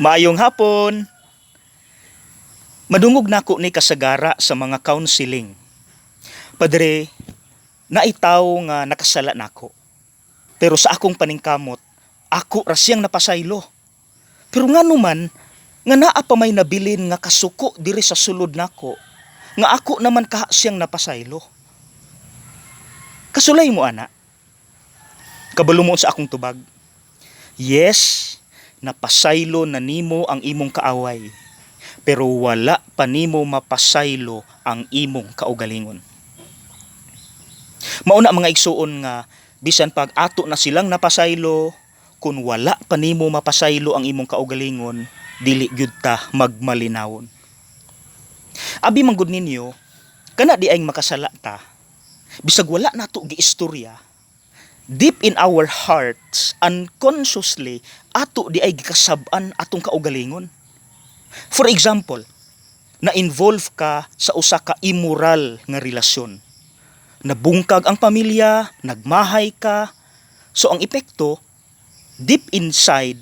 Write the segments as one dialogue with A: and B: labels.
A: Maayong hapon. Madungog nako ni kasagara sa mga counseling. "Padre, naay tawo nga nakasala nako. Pero sa akong paningkamot, ako ra siyang napasaylo. Pero ngano man nga naa pa may nabilin nga kasuko diri sa sulod nako nga ako naman kaha siyang napasaylo?" Kasulay mo ana? Kabalo mo sa akong tubag? Yes, napasaylo na nimo ang imong kaaway. Pero wala pa nimo mapasaylo ang imong kaugalingon. Mauna, mga igsuon, nga bisan pag ato na silang napasaylo, kung wala pa nimo mapasaylo ang imong kaugalingon, dili gyud ta magmalinawon. Abi man gud ninyo, kana diay makasala ta, bisag wala nato giistorya, deep in our hearts, unconsciously, ato diay gikasab-an atong kaugalingon. For example, na-involve ka sa usa ka immoral nga relasyon. Nabungkag ang pamilya, nagmahay ka. So ang epekto, deep inside,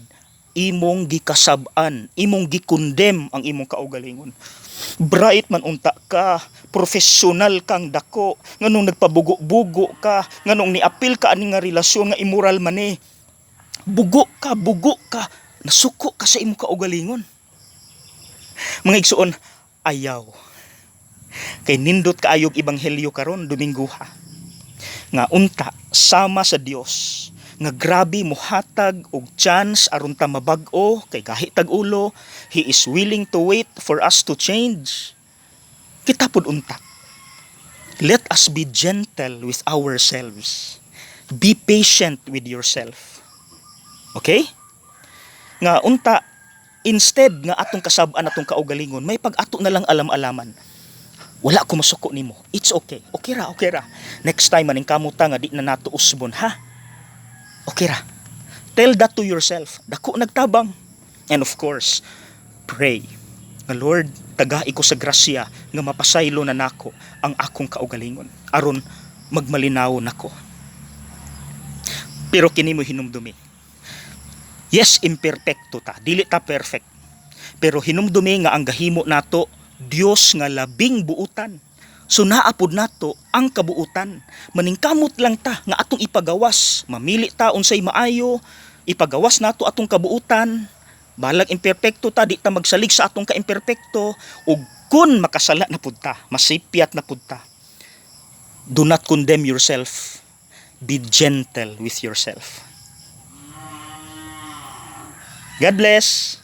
A: imong gikasab-an, imong gikondem ang imong kaugalingon. "Bright man unta ka, professional kang dako, nganong nagpabugo-bugo ka, nganong niapil ka ani nga relasyon nga immoral man ni? Bugo ka, bugo ka," nasuko ka sa imong kaugalingon. Mga igsuon, ayaw. Kay nindot kaayog ebanghelyo karon Domingo ha. Nga unta sama sa Dios nga grabe mohatag og chance aron ta mabag-o, kay gahi tag ulo, He is willing to wait for us to change. Kita pud unta. Let us be gentle with ourselves. Be patient with yourself. Okay? Nga unta instead nga atong kasab-an atong kaugalingon, may pag ato na lang alam-alaman. "Wala ko masuko nimo. It's okay. Okay ra, okay ra. Next time maningkamot ta nga di na nato usbon, ha? Okay ra." Tell that to yourself. Dako nagtabang. And of course, pray. Nga, "Lord, tagai ko sa grasya nga mapasaylo na nako ang akong kaugalingon aron magmalinaw nako." Pero kini mo hinumdumi. Yes, imperfecto ta, dili ta perfect. Pero hinumdumi nga ang gahimo nato Dios nga labing buutan. So naa pod nato ang kabuutan. Maningkamot lang ta nga atong ipagawas, mamili ta unsay maayo, ipagawas nato atong kabuutan. Balag imperfecto ta, di ta magsalig sa atong kaimperpekto, ug kun makasala na pud ta, masipyat na pud ta. Do not condemn yourself. Be gentle with yourself. God bless.